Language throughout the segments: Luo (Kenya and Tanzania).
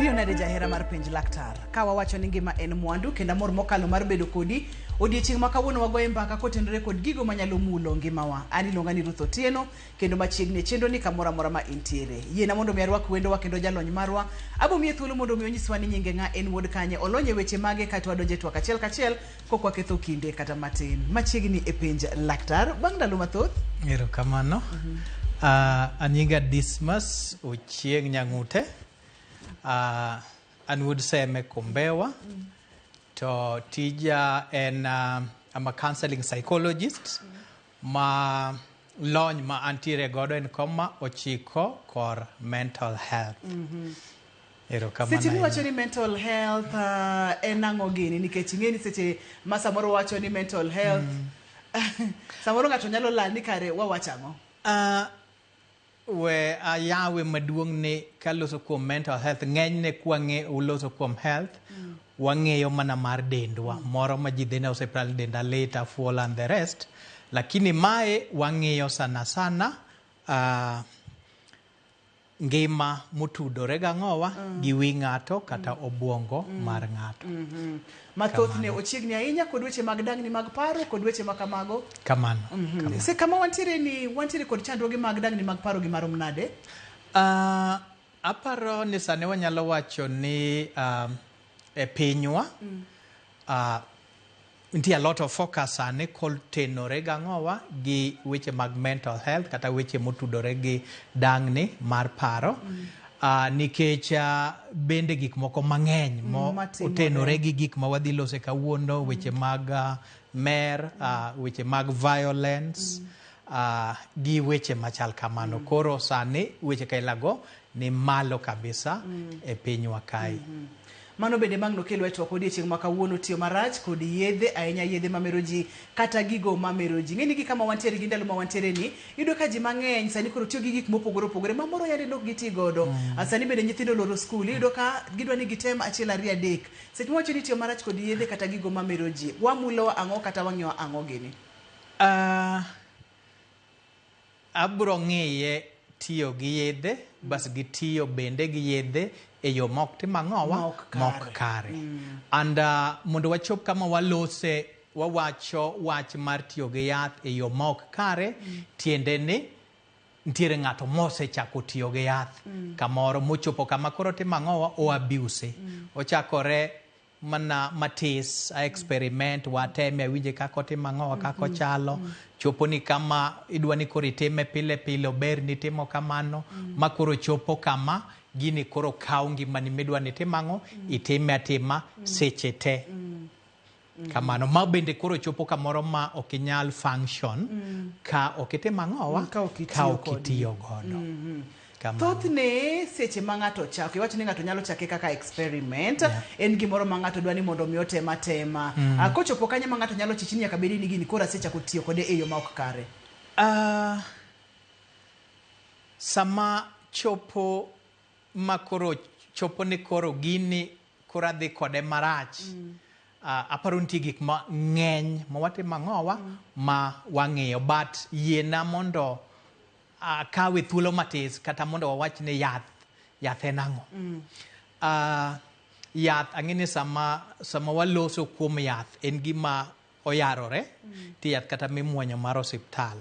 Iriyo nade jahera mar penj laktar? Ka wawacho ni ngima en mwandu kendo amor mokalo mar bedo kodi odiechieng' ma kawuono wagoye mbaka kotenore kod gigo manyalo mulo ngimawa. An iluonga ni Ruth Otieno kendo machiegni e chenro ni kamoro amora ma intiere. Yiena mondo mi arwak wendowa kendo jalony marwa. Abo miye thuolo mondo mi onyiswa ni nyinge ng'a, en wuod kanye, olony e weche mage kaeto wadonje twak achiel kachiel kok waketho kinde kata matin. Machiegni e penj laktar bang' ndalo mathoth. Erokamano. Anyinga Dismas Ochieng' Nyang'ute. An wuod Seme Kombewa. To tija en I'm a counseling psychologist. Ma lony ma antiere godo en koma ochiko kor mental health. Erokamano Seche miwacho ahinya. ni mental health en ang'o gini nikech ing'e ni seche ma samoro wacho ni mental health samoro ng'ato nyalo lal ni kare wawacho ang'o. We ayawe maduong' ni kaloso kuom mental health ng'enyne kwang'e uloso kuom health wang'eyo mana mar dendwa moro ma ji dhi e osiptal denda lit afuolo and the rest lakini mae wang'iyo sana sana ngima motudore gang'owa gi wi ng'ato kata obuongo mar ng'ato. Mathothne ochiegni ahinya kod weche mag dangni mag paro kod weche ma kamago. Kamano. Kamano. Se kama wantiere ni wantiere kod chandruoge mag dangni mag paro gi marom nade? Aparo ni sani wanyalo wacho ni e pinywa nitie a lot of focus sani kotenore gang'owa gi weche mag mental health kata weche motudore gi dangni mar paro. Nikech bende gik moko mang'eny mo matimore. Otenore gi gik ma wadhi lose kawuono weche mag mer weche mag violence gi weche machal kamano. Koro sani weche kailago ni malo kabisa e pinywa kae. Mano bende bang' nokelwa e twak odiechieng' ma kawuono tiyo marach kod yedhe ahinya yedhe mamero ji kata gigo mamero ji. Ng'eni gi kama wantiere gi ndalo ma wantiere ni iyudo ka ji mang'eny sani koro tiyo gi gik mopogore opogore ma moro yande ok giti godo. Sani bende nyithindo oloro skul iyudo ka gidwa ni gitem achiel ariyo adek. Seche mawacho ni tiyo marach kod yedhe kata gigo mamero ji wamulo ang'o kata wang'iyo ang'o gini? Abro ng'iye tiyo gi yedhe bas gi tiyo bende gi yedhe e yo mok tim ang'owa Ma ok kare. Mok kare. And mondo wachop kama walose wawacho wach mar tiyo gi yath e yo ma ok kare tiende ni nitiere ng'ato mosechako tiyo gi yath kamoro mochopo kama koro timo ang'owa o abuse ochakore mana matis a experiment wateme awinje kaka otimo ang'owa kaka ochalo chopo ni kama idwa ni koro itime pile pile ober ni timo kamano ma koro chopo kama gini koro kawo ngimani midwa ni itim ang'o itime atima seche te kamano ma bende koro chopo kamoro ma ok inyal function ka ok itimo ang'owa Ka ok itiyo ka ok kode. itiyo godo. Kamano. Thothne seche ma ng'ato chako iwacho ni ng'ato nyalo chake kaka experiment en gimoro ma ng'ato dwa ni mondo mi otem atema. Kochopo kanyo ma ng'ato nyalo chich ni nyaka bedi ni gini koro asechako tiyo kode e yo ma ok kare. Sama chopo ma koro chopo ni koro gini koro adhi kode marach aparo nitie gik mang'eny ma watimo ang'owa ma wang'iyo but yiena mondo akawe thuolo matis kata mondo wawach ni yath yath en ang'o. Yath ang'e ni sama waloso kuom yath en gima oyarore nitie yath kata mimuonyo mar osiptal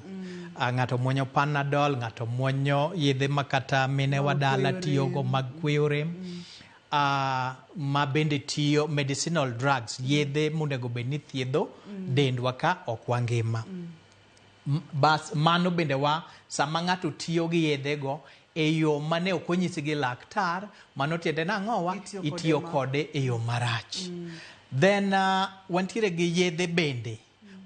ng'ato muonyo panadol ng'ato muonyo yedhe ma kata mine wa dala kweyo tiyogo rem. Mag kweyo rem ma bende tiyo medicinal drugs yedhe monego bed ni thiedho dendwa ka ok wangima. Bas mano bende wa sama ng'ato tiyo gi yedhego e yo mane ok onyisi gi laktar mano tiende nang'owa Itiyo kode itiyo kode e yo marach. Then wantiere gi yedhe bende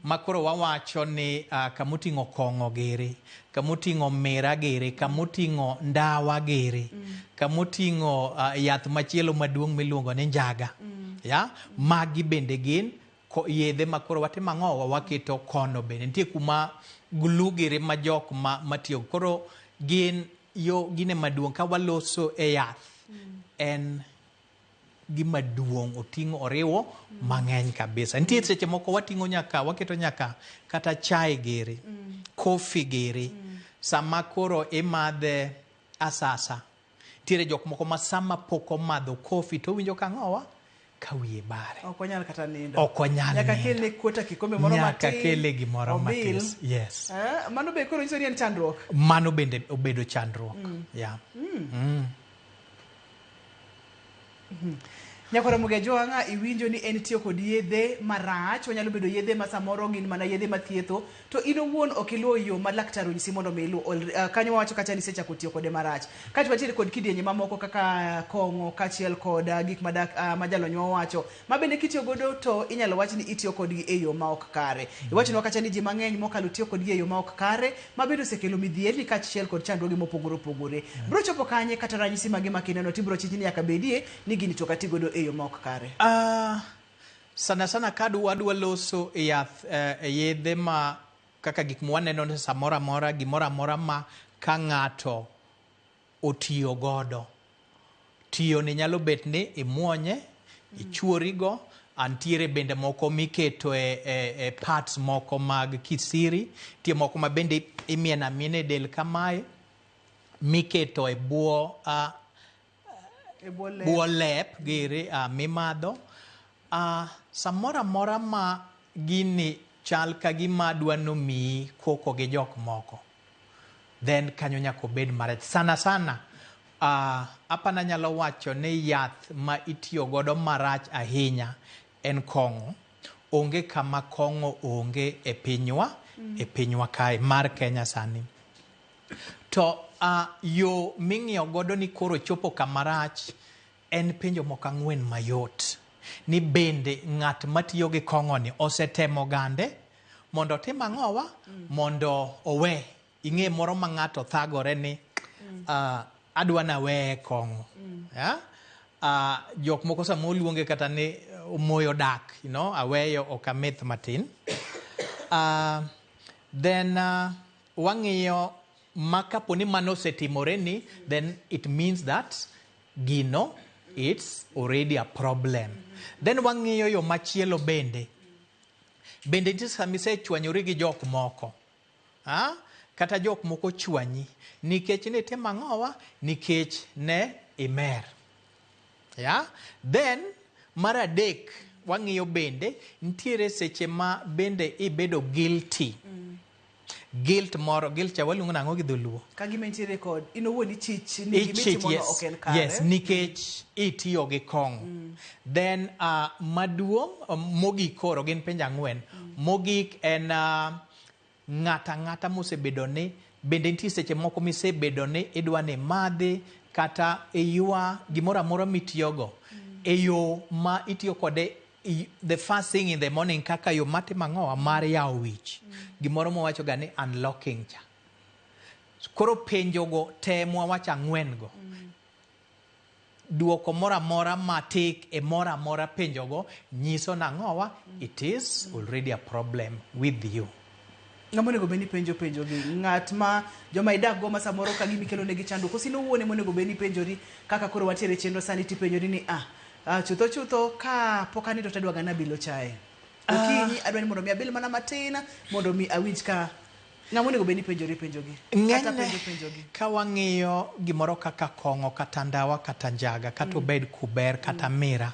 ma koro wawacho ni kamoting'o kong'o giri kamoting'o mira giri kamoting'o ndawa giri kamoting'o yath machielo maduong' miluongo ni njaga ya magi bende gin yedhe ma koro watimo ang'owa waketo kono bende nitie kuma glue giri ma jok ma matiyo koro gin yo gine maduong' ka waloso e yath en gima duong' oting'o oriwo mang'eny kabisa. Nitie seche moko wating'o nyaka waketo nyaka kata chai giri coffee giri sama koro imadhe asasa Nitiere jok moko ma sama pok omadho kofi to owinjo ka ang'owa? Ka wiye bare. Ok onyal kata nindo. Ok onyal Nyaka nindo. kelne kwota kikombe moro Nyaka matin. kele gimoro obil. matis. Yes. Mano be koro nyiso ni en chandruok. Mano bende obedo chandruok. Yeah. Nyakwar Ramogi Ajwang'a, iwinjo ni en tiyo kod yedhe marach, onyalo bedo yedhe ma samoro gin mana yedhe mathietho, to in owuon ok iluwo yo ma laktar onyisi mondo mi iluw. Kanyo wawacho kacha ni isechako tiyo kode marach. Kaeto wantiere kod kidienje mamoko kaka kong'o kaachiel kod gik madak ma jalonywa owacho, ma bende kitiyo godo to inyalo wach ni itiyo kodgi e yo ma ok kare. Iwachonwa kacha ni ji mang'eny mokalo tiyo kodgi e yo ma ok kare, ma bende osekelo midhierni kaachiel kod chandruoge mopogore opogore. Bro chopo kanye kata ranyisi mage ma kineno tibro chich ni nyaka bedie ni gini to ok ati godo e yo ma ok kare? Sana sana ka wadwa loso yath, yedhe ma kaka gik mwaneno ni samoro amora, gimoro amora ma ka ng'ato otiyo godo. Tiyo ni nyalo bet ni imuonye, ichuorigo, antiere bende moko miketo e parts moko mag kisiri, nitie moko ma bende imieno amiena e del kamae, miketo e bwo bwo lep giri mimadho. Samoro amora ma gini chal ka gima dwa nomiyi koko gi jok moko, then kanyo nyaka obed marach. Sana sana, apana nyalo wacho ni yath ma itiyo godo marach ahinya en kong'o. Onge kama kong'o onge e pinywa, e pinywa kae mar Kenya sani. To yo ming'iyo godo ni koro chopo kama rach en penjo moko ang'wen mayot. Ni bende ng'at matiyo gi kong'o ni osetemo gande mondo otim ang'owa? Mondo owe. Ing'e moro ma ng'ato thagore ni adwa naweye kong'o. Yeah? Jok moko sama oluonge kata ni omoyo dak, you know, aweyo ok ameth matin. Then wang'iyo ma kapo ni mano osetimore ni, then it means that gino it's already a problem. Then wang'iyo yo machielo bende. Bende nitie sama isechwanyori gi jok moko. Ha? Kata jok moko chwanyi nikech ne itimo ang'owa? Nikech ne imer. Yeah? Then mar adek wang'iyo bende nitiere seche ma bende ibedo guilty. Guilt moro, guilt cha waluongo nang'o gi dholuo? Ka gima intiere kod in owuon ichich ni gima Ichich, itimono yes. ok en kare. Yes, nikech itiyo gi kong'o. Then maduong' mogik koro gin penjo ang'wen. Mogik en ng'ata ang'ata mosebedo ni bende nitie seche moko misebedo ni idwa ni imadhi kata iywa gimoro amora mitiyogo e yo ma itiyo kode the first thing in the morning kaka yo matimo ang'owa mar yawo wich. Gimoro mwawacho ga ni unlocking cha. Koro penjogo te mwawacho ang'wen go. Duoko moro amora matik e moro amora penjogo nyiso nang'owa it is already a problem with you. Ng'ama onego bed ni penjo penjo gi ng'at ma joma idak go ma samoro ka gima ikelo negi chandruok koso in owuon ema onego bed ni ipenjori kaka koro wantiere e chenro sani tipenjori ni chutho chutho ka pok anindo to adwa ga nabilo chae. Okinyi adwa ni mondo mi abil mana matin mondo mi awinj ka ng'ama onego bed ni penjori penjo gi. Kata Ng'enyne penjo penjo gi. ka wang'iyo gimoro kaka kong'o kata ndawa kata njaga kata obed kuber kata mira.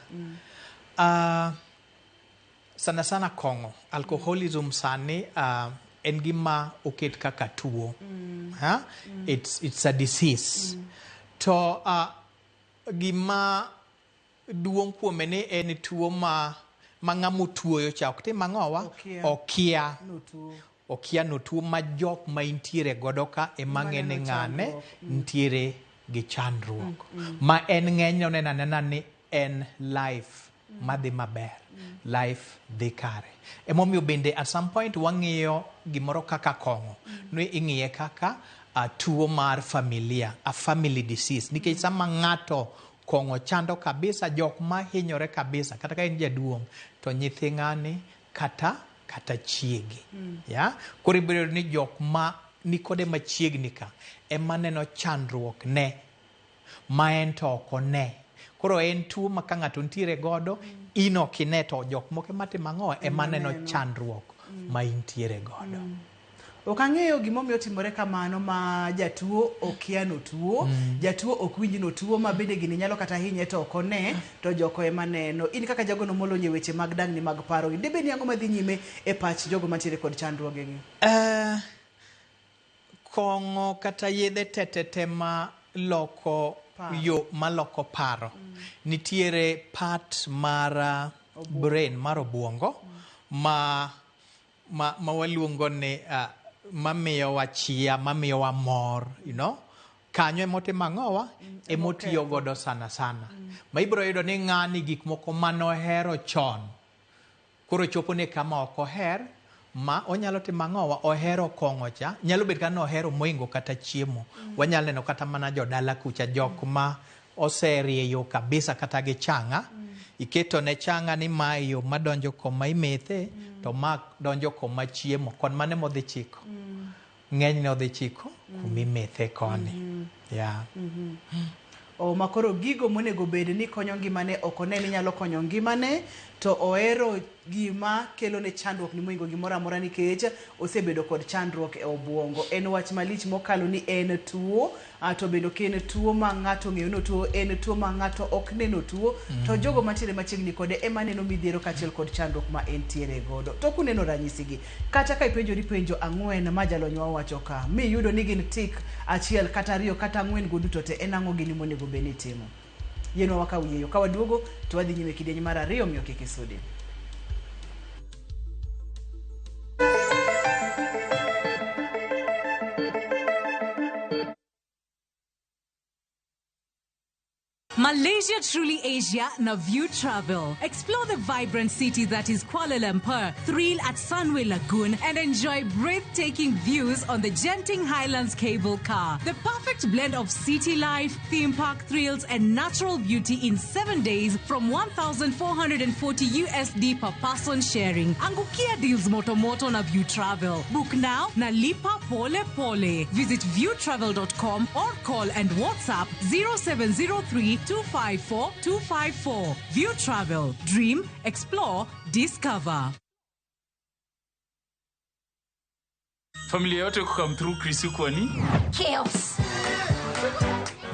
Sana sana kong'o, alcoholism sani en gima oket kaka tuo. Ha? It's a disease. To gima duong' kuome ni en tuo ma ng'ama otuoyo cha ok tim ang'owa? Okia. Okia. Notuo. Okia notuo ma jok ma intiere godo ka ema Ema ng'e ni neno ng'ane chandruok. nitiere gi chandruok. Ma en ng'enyne oneno anena ni en life madhi maber. Life dhi kare. Emomiyo bende at some point wang'iyo gimoro kaka kong'o. Ni ing'iye kaka tuo mar familia, a family disease. Nikech sama ng'ato kong'o chando kabisa, jok mahinyore kabisa, kata ka en jaduong', to nyithi ng'ani kata chiege. Ya? Koro ibiro yudo ni jok ma nikode machiegni ka ema neno chandruok ne ma en to ok one. Koro en tuo ma ka ng'ato nitiere godo, in ok ine to jok moko ema timo ang'o? Ema neno chandruok ma intiere godo. Ok ang'eyo gimomiyo timore kamano ma jatuo okia notuo, jatuo ok winj notuo, ma bende gini nyalo kata hinye to ok one, to joko ema neno. In kaka jagono molony e weche mag dangni mag paro, dibed ni ang'o madhi nyime e pach jogo mantiere kod chandruogegi? Kong'o kata yedhe tetete ma loko yo maloko paro. Nitiere part mar brain mar obuongo ma waluongo ni mamiyowa chia, mamiyowa mor, you know. Kanyo emotimo ang'owa, emotiyo godo sana sana. Ma ibiro yudo ni ng'ani gik moko manohero chon, koro chopo ne kama ok oher, ma onyalo timo ang'owa, ohero kong'o cha, nyalo bet kata nohero moingo kata chiemo. Wanyalo neno kata mana jodala kucha, jok ma oserieyo kabisa kata gi chang'a, iketo ne chang'a ni mae yo madonjo koma imethe, to ma donjo koma chiemo, kon mane modhi chiko. Ng'enyne odhi chiko kuma imethe koni. Yeah. O makoro gigo monego bed ni konyo ngimane ok one ni nyalo konyo ngimane, to ohero gima kelo ne chandruok ni moingo gimoro amora nikech osebedo kod chandruok e obuongo. En wach malich mokalo ni en tuo, to bende ok en tuo ma ng'ato ong'eyo ni otuo, en tuo ma ng'ato ok neno tuo, to jogo mantiere machiegni kode ema neno midhiero kaachiel kod chandruok ma entiere godo. To kuneno ranyisigi, kata ka ipenjori penjo 4 ma jalonywa owacho ka, miyudo ni gin tik 1 kata 2 kata 4 go duto te, en ang'o gini monego bed ni itimo? Yienwa wakaw yieyo. Ka waduogo to wadhi nyime kidieny mar 2, omiyo kik isudi. Malaysia Truly Asia na View Travel. Explore the vibrant city that is Kuala Lumpur, thrill at Sunway Lagoon, and enjoy breathtaking views on the Genting Highlands cable car. The perfect blend of city life, theme park thrills, and natural beauty in 7 days from 1,440 USD per person sharing. Angukia deals moto moto na View Travel. Book now na lipa pole pole. Visit viewtravel.com or call and WhatsApp 0703 254 254. View Travel. Dream, explore, discover. Familia yote come through Chris kwa ni? Chaos.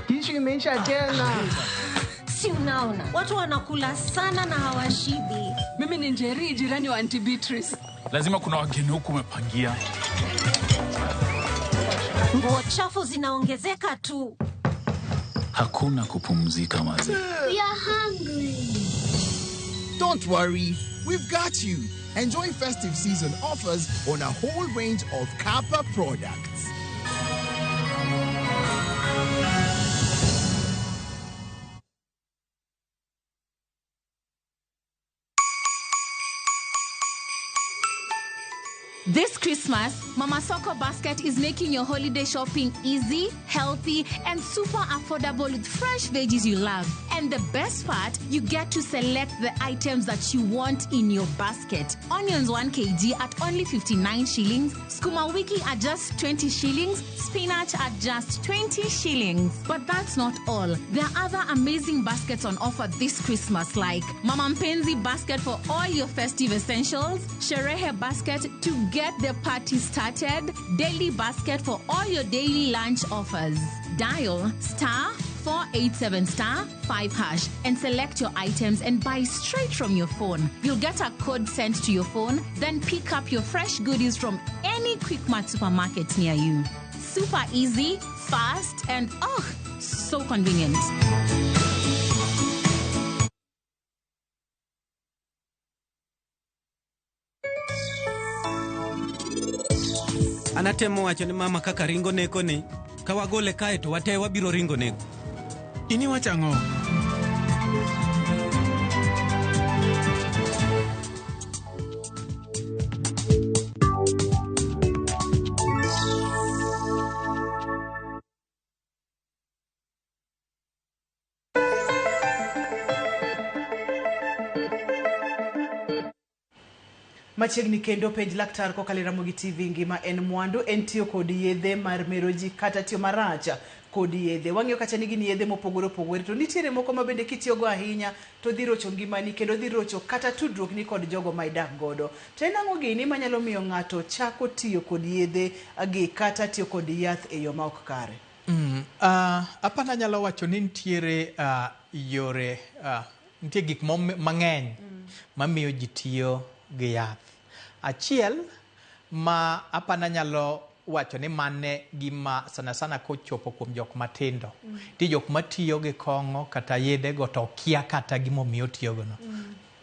Tishu imeisha tena. Si unaona watu wanakula sana na hawashibi. Mimi ni Njeri, jirani wa Auntie Beatrice. Lazima kuna wageni huku umepangia. Nguo chafu zinaongezeka tu. Hakuna kupumzika mazi. We are hungry. Don't worry, we've got you. Enjoy festive season offers on a whole range of Kappa products. This Christmas, Mama Soko Basket is making your holiday shopping easy, healthy, and super affordable with fresh veggies you love. And the best part, you get to select the items that you want in your basket. Onions 1 kg at only 59 shillings, skuma wiki at just 20 shillings, spinach at just 20 shillings. But that's not all. There are other amazing baskets on offer this Christmas, like Mama Mpenzi basket for all your festive essentials, Sherehe basket to get the party started, daily basket for all your daily lunch offers. Dial *487 *5# and select your items and buy straight from your phone. You'll get a code sent to your phone, then pick up your fresh goodies from any Quickmart supermarket near you. Super easy, fast, and oh, so convenient. Anatemo wacho ni mama kaka ringo neko ni, ka wagole kae to wate wabiro ringo neko. Ini wacho ang'o? Machiegni kendo penj laktar kokalo e Ramogi TV ngima en mwandu en tiyo kod yedhe mar mero ji kata tiyo marach kod yedhe. Wang'iyo kacha ni gin yedhe mopogore opogore to nitiere moko ma bende kitiyogo ahinya to dhi rocho ngimani kendo dhi rocho kata tudruokni kod jogo ma idak godo. To en ang'o gini manyalo miyo ng'ato chako tiyo kod yedhe gi kata tiyo kod yath e yo ma ok kare? Apani anyalo wacho ni nitiere yore nitie gik mang'eny mamiyo ji tiyo gi yath. Achiel ma apani anyalo wacho ni mane gima sana sana kochopo kuom jok matindo. Nitie jok matiyo gi kong'o kata yedhe go to okia kata gimomiyo otiyo go no.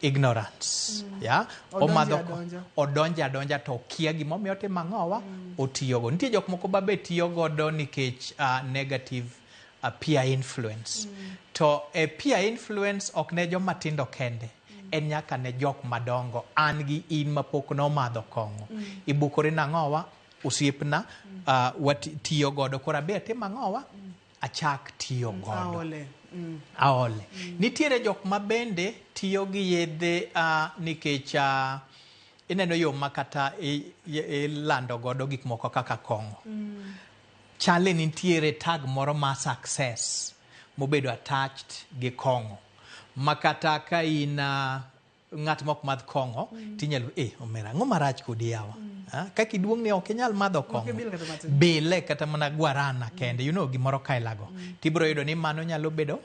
Ignorance. Yeah? Odonjo adonja. Odonjo adonja to okia gimomiyo otimo ang'owa otiyo go. Nitie jok moko ba be tiyo godo nikech negative peer influence. To e peer influence ok ne joma tindo kende. En nyaka ne jok madongo. An gi in mapok nomadho kong'o. Ibukori nang'owa, osiepna, watiyo godo. Koro abe atim ang'owa, achak tiyo godo. Aole. Aole. Nitiere jok ma bende tiyo gi yedhe nikech ineno yo ma kata ilando godo gik moko kaka kong'o. Chale nitiere tag moro ma success mobedo attached gi kong'o. Ma kata ka in ng'at mok madh kong'o, tinyalo, omera, ang'o marach kodi yawa? Kaka iduong' ni ok inyal madho kong'o. Ok ibil kata matin. Bile kata mana guarana kende, you know, gimoro kailago. Tibiro yudo ni mano nyalo bedo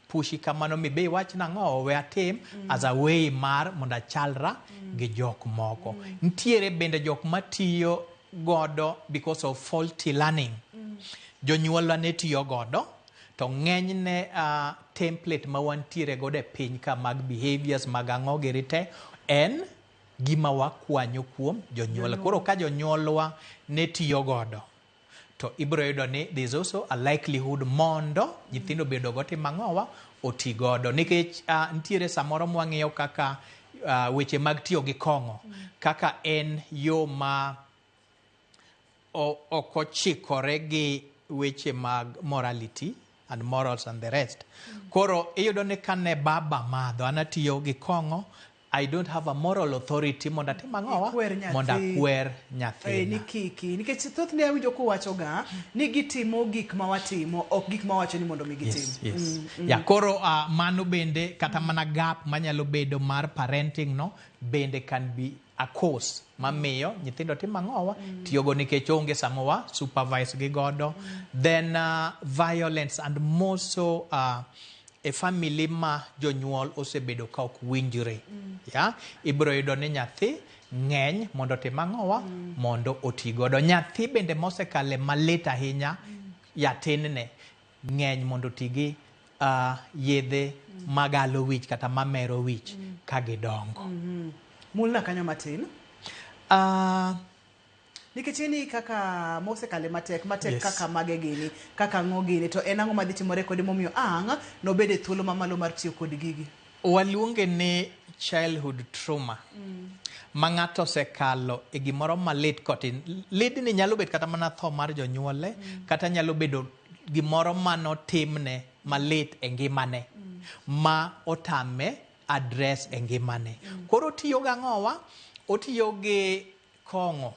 pushi kamano mibe iwach nang'o we atim as a way mar mondo achalra gi jok moko. Nitiere bende jok matiyo godo because of faulty learning. Jonyuolwa ne tiyo godo to ng'enyne template ma wantiere godo e piny ka mag behaviors mag ang'o giri te en gima wakwanyo kuom jonyuol. Koro ka jonyuolwa ne tiyo godo to ibiro yudo ni there is also a likelihood mondo nyithindo bedo go tim ang'owa oti godo nikech nitiere samoro mwang'iyo kaka weche mag tiyo gi kong'o kaka en yo ma ok ochikore gi weche mag morality and morals and the rest. Koro iyudo ni kane baba madho an atiyo gi kong'o, I don't have a moral authority mondo atim ang'owa Ikwer nyathi. mondo akwer nyathina. Ni kiki nikech thothne awinjo kuwacho ga ni gitimo gik ma watimo ok gik ma wacho ni mondo mi gitim. Yes. Ya, koro mano bende kata mana gap manyalo bedo mar parenting no bende can be a cause mamiyo nyithindo timo ang'owa tiyogo nikech onge sama wa supervise gi godo. Then violence and more so e family ma jonyuol osebedo ka ok winjre. Ya, ibiro yudo ni nyathi ng'eny mondo otim ang'owa mondo oti godo. Nyathi bende mosekale malit ahinya ya tinne ng'eny mondo oti gi yedhe magalo wich kata mamero wich ka gidongo. Mulna kanyo matin. Nikech ni kaka mosekale matek, matek kaka mage gini, kaka ang'o gini, to en ang'o madhi timore kode momiyo ang' nobed e thuolo mamalo mar tiyo kod gigi? Waluonge ni childhood trauma. Ma ng'ato osekalo e gimoro malit kotin. Lidni nyalo bet kata mana tho mar jonyuole, kata nyalo bedo gimoro manotimne malit e ngimane, ma otame address e ngimane. Koro otiyo gang'owa? Otiyo gi kong'o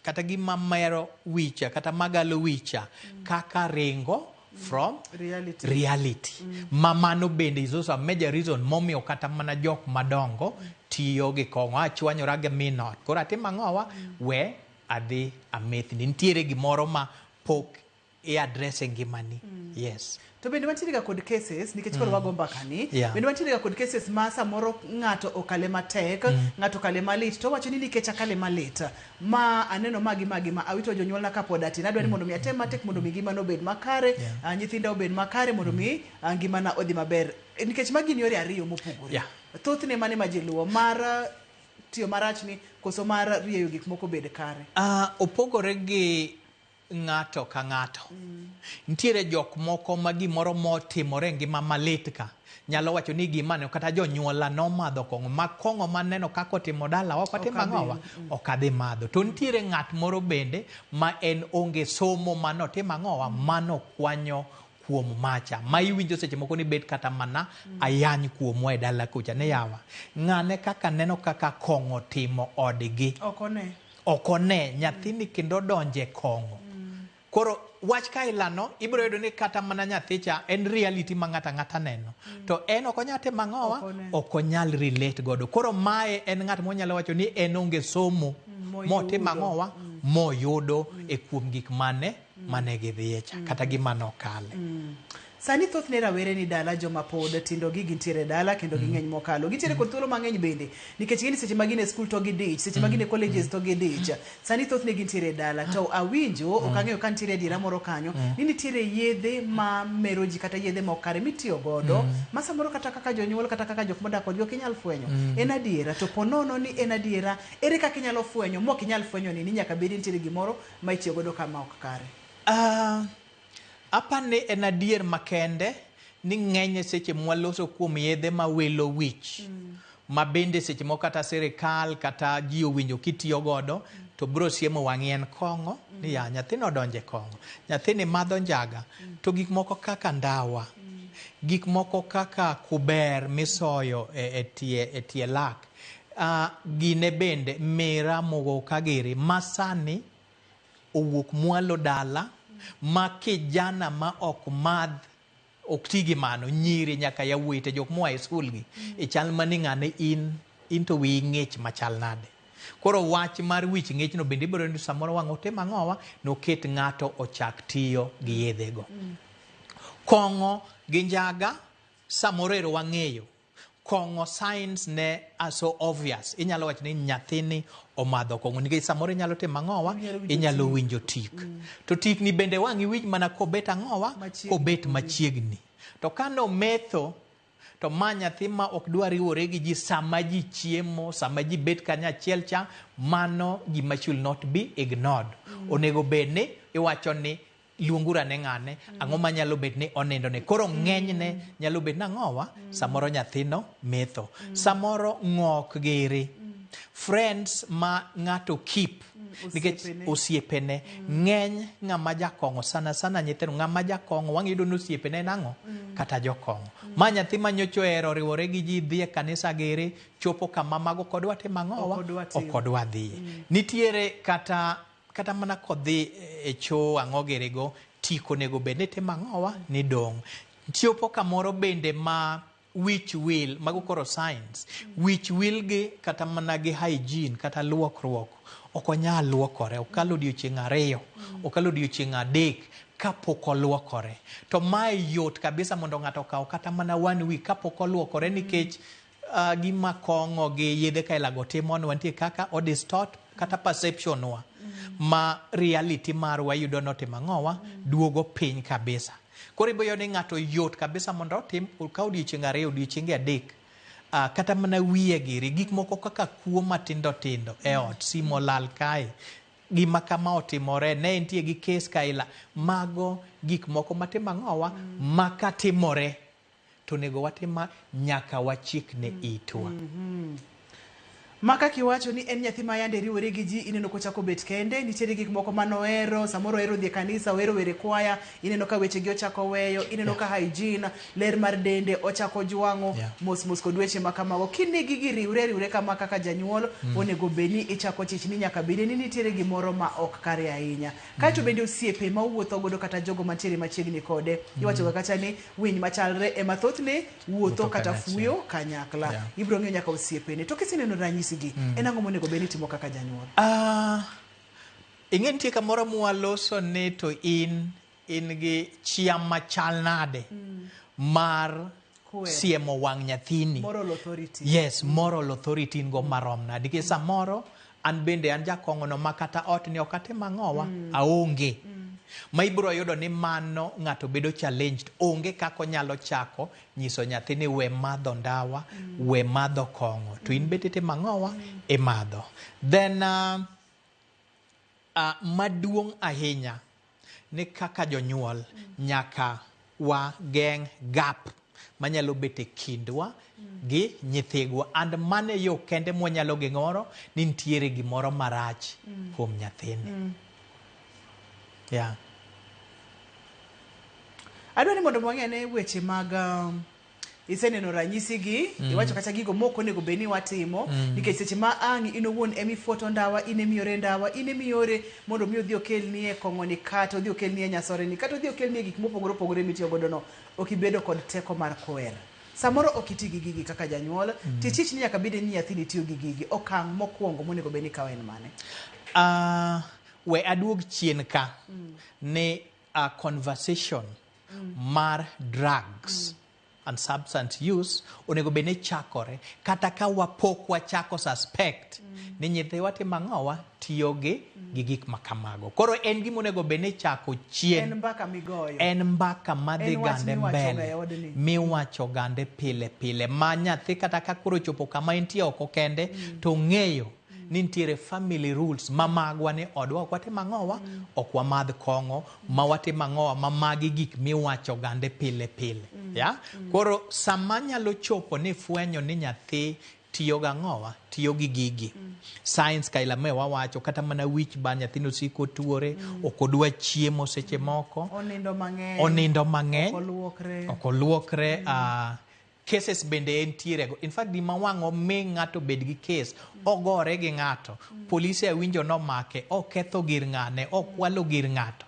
kata gima mero wicha kata magalo wicha kaka ringo from reality. Reality. Ma mano bende is also a major reason momiyo kata mana jok madongo tiyo gi kong'o. Achwanyora gi min ot. Koro atimo ang'owa? We adhi amethni. Nitiere gimoro ma pok i address e ngimani. Yes. To bende wantiere ga kod cases nikech koro wago mbaka ni. Bende wantiere ga kod cases ma samoro ng'ato okale matek, ng'ato okale malit, to wacho ni nikech akale malit, ma aneno magi magi ma awito jonyuolna kapod atin. Adwa ni mondo mi atem matek mondo mi ngimana obed makare, nyithinda obed makare mondo mi ngimana odhi maber. Nikech magi ni yore ariyo mopogore. Thothne mane ma ji luwo mar tiyo marach ni koso mar rieyo gik moko obed kare. Opogore gi ng'ato ka ng'ato. Nitiere jok moko ma gimoro motimore e ngima malit ka nyalo wacho ni gima ne kata jonyuola nomadho kong'o ma kong'o maneno kaka otimo dalawa ok atimo ang'owa ok adhi madho. To nitiere ng'at moro bende ma en onge somo manotimo ang'owa mano kwanyo kuom macha ma iwinjo seche moko ni bet kata mana ayany kuomwa e dala kucha ne yawa ng'ane kaka neno kaka kong'o timo odgi Ok one. Ok one nyathini kendo donje kong'o. Koro wach kailano ibiro yudo ni kata mana nyathi cha en reality ma ng'ato ang'ata neno. To en ok onyal timo ang'owa, ok onyal relate godo. Koro mae en ng'at monyalo wacho ni en onge somo motimo ang'owa moyudo e kuom gik mane mane gidhiye cha kata gima nokale. Sani thothne rawere ni dala, joma pod tindo gi gintiere dala kendo ging'eny mokalo. Gintiere kod thuolo mang'eny bende nikech gin seche ma gin e skul to gidich, seche ma gin e colleges to gidich. Sani thothne gintiere dala to awinjo ok ang'eyo ka nitiere adiera moro kanyo ni nitiere yedhe ma mero ji kata yedhe ma ok kare mitiyo godo ma samoro kata kaka jonyuol kata kaka jok modak kodgi ok inyal fwenyo. En adiera to po nono ni en adiera ere kaka inyalo fwenyo mok inyal fwenyo ni nyaka bed nitiere gimoro ma itiyo godo kama ok kare. Apani en adier makende ni ng'eny seche mwaloso kuom yedhe mawilo wich ma bende seche moko kata sirikal kata ji owinjo kitiyo godo to biro siemo wang'i en kong'o ni ya nyathino odonjo e kong'o, nyathini madho njaga. To gik moko kaka ndawa, gik moko kaka kuber misoyo e tie lak, gine bende mira muguka giri masani owuok mwalo dala ma kijana ma ok madh ok ti gi mano, nyiri nyaka yawuoyi te jok moa e skul gi e chal mani ng'ane in to wiyi ng'ich machal nade. Koro wach mar wich ng'ich no bende ibiro yudo samoro wang' otim ang'owa noket ng'ato ochak tiyo gi yedhe go. Kong'o gi njaga samoro ero wang'eyo. Kong'o signs ne are so obvious. Inyalo wacho ni nyathini omadho kong'o nikech samoro inyalo timo ang'owa, inyalo winjo tik. To tik ni bende wang' iwinj mana kobet ang'owa, kobet machiegni. To kano metho, to ma nyathi ma ok dwa riwore gi ji sama ji chiemo, sama ji bet kanyachiel cha, mano gima should not be ignored. Onego bed ni iwacho ni luonguru ane ng'ane, ang'o manyalo bet ni onindo ne. Koro ng'enyne nyalo bet ni ang'owa, samoro nyathino metho. Samoro ng'ok giri. Friends ma ng'ato keep, nikech osiepene ng'eny ng'ama jakong'o sana sana nyithindo ng'ama jakong'o wang' yudo ni osiepene en ang'o kata jokong'o. Ma nyathi ma nyocha ohero riwore gi ji dhi e kanisa giri chopo kama mago ok odwa timo ang'owa, ok odwa dhiye. Nitiere kata mana kodhi e choo ang'o girigo, tik onego bed ni timo ang'owa ni dong'. Chopo kamoro bende ma wich wil, mago koro signs, wich wil gi kata mana gi hygiene kata luokruok, ok onyal luokore, okalo odiochieng' 2, okalo odiochieng' 3 kapok oluokore. To mae yot kabisa mondo ng'ato okaw kata mana 1 week kapok oluokore nikech gima kong'o gi yedhe kaelago timonwa nitie kaka o distort kata perception wa ma reality marwa yudo notimo ang'owa duogo piny kabisa. Koro ibiro yudo ni ng'ato yot kabisa mondo otim okaw odiochieng' 2 odiochienge 3 kata mana wiye giri gik moko kaka kuo matindo tindo e ot, simo olal kae, gima kama otimore, ne entie gi kes kaila, mago gik moko matimo ang'owa ma katimore to onego watima nyaka wachikne itwa. Ma kaka iwacho ni en nyathi ma yande riwore gi ji, ineno kochako bet kende, nitiere gik moko manohero, samoro ohero dhi e kanisa, ohero wer e kwaya, ineno ka wechegi ochako weyo, ineno ka hygiene, ler mar dende ochako jwang'o, mos mos kod weche ma kamago. Kine gigi riwre riwre kama kaka janyuol, onego bed ni ichako chich ni nyaka bed ni nitiere gimoro ma ok kare ahinya. Kaeto bende osiepe ma owuotho godo kata jogo mantiere machiegni kode, iwacho ga kacha ni winy machalre ema thothne wuotho kata fuyo kanyakla. Ibiro ng'iyo nyaka osiepene. To kiseneno ranyisi gi, en ang'o monego bed ni itimo kaka janyuol? Ing'e nitie kamoro mwaloso ni to in gi chia machal nade mar siemo wang' nyathini. Moral authority. Yes, moral authority in go marom nade. Nikech samoro an bende an jakong'o no ma kata ot ni ok atim ang'owa, aonge. Ma ibiro yudo ni mano ng'ato bedo challenged, onge kaka onyalo chako nyiso nyathi ni we madho ndawa, we madho kong'o, to in bende itimo ang'owa, imadho. Then maduong' ahinya ni kaka jonyuol nyaka wageng' gap manyalo bet e kindwa gi nyithigwa, and mano e yo kende mwanyalo geng'oro ni nitiere gimoro marach kuom nyathini. Yeah. Adwa ni mondo wang'e ane weche mag Iseneno ranyisi gi, iwacho kata gigo mok onego bed ni watimo, nikech seche ma ang' in owuon emifuoto ndawa, in emiore ndawa, in emiore mondo mi odhi okelnie kong'oni kata odhi okelnie nyasoreni kata odhi okelnie gik mopogore opogore mitiyo godo no, ok ibedo kod teko mar kwer. Samoro ok iti gi gigi kaka janyuol, tichich ni nyaka bed ni nyathini tiyo gi gigi. Okang' mokwongo monego bed ni ikawo en mane? We aduog chien ka ni a conversation mar drugs and substance use onego bed ni chakore kata ka wapok wachako suspect ni nyithiwa timo ang'owa tiyo gi gi gik ma kamago. Koro en gima onego bed ni chako chien. En mbaka migoyo. En mbaka madhi En wach gande miwachoga mbele e odni. miwacho gande pile pile ma nyathi kata ka koro ochopo kama entie oko kende to ong'eyo ni nitiere family rules ma magwa ni odwa ok watim ang'owa ok wamadh kong'o ma watim ang'owa ma magi gik miwacho gande pile pile ya koro sama nyalo chopo ni fwenyo ni nyathi tiyo gang'owa tiyo gi gigi signs kaila me wawacho kata mana wich ba nyathino siko tuore ok odwa chiemo seche moko Onindo mang'eny. onindo mang'eny Ok oluokre. ok oluokre cases bende entiere go in fact gima wang' omi ng'ato bed gi case ogore gi ng'ato polise awinjo nomake oketho gir ng'ane okwalo gir ng'ato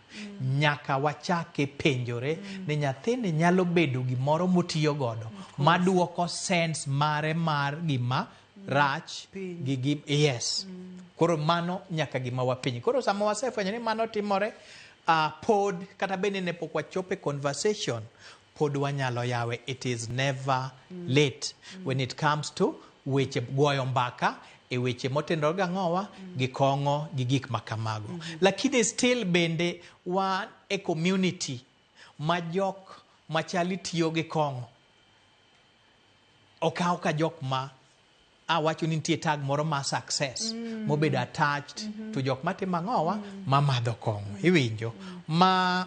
nyaka wachake penjore ni nyathini nyalo bedo gimoro motiyo godo maduoko sense mare mar gima rach gi gi yes koro mano nyaka gima wapenji koro sama wasefwenyo ni mano timore pod kata bende ne pok wachopo e conversation pod wanyalo yawe it is never late when it comes to weche goyo mbaka e weche motenore gang'owa gi kong'o gi gik ma kamago lakini still bende wan e community ma jok machali tiyo gi kong'o okaw ka jok ma awacho ni nitie tag moro ma success mobedo attached to jok matimo ang'owa mamadho kong'o iwinjo ma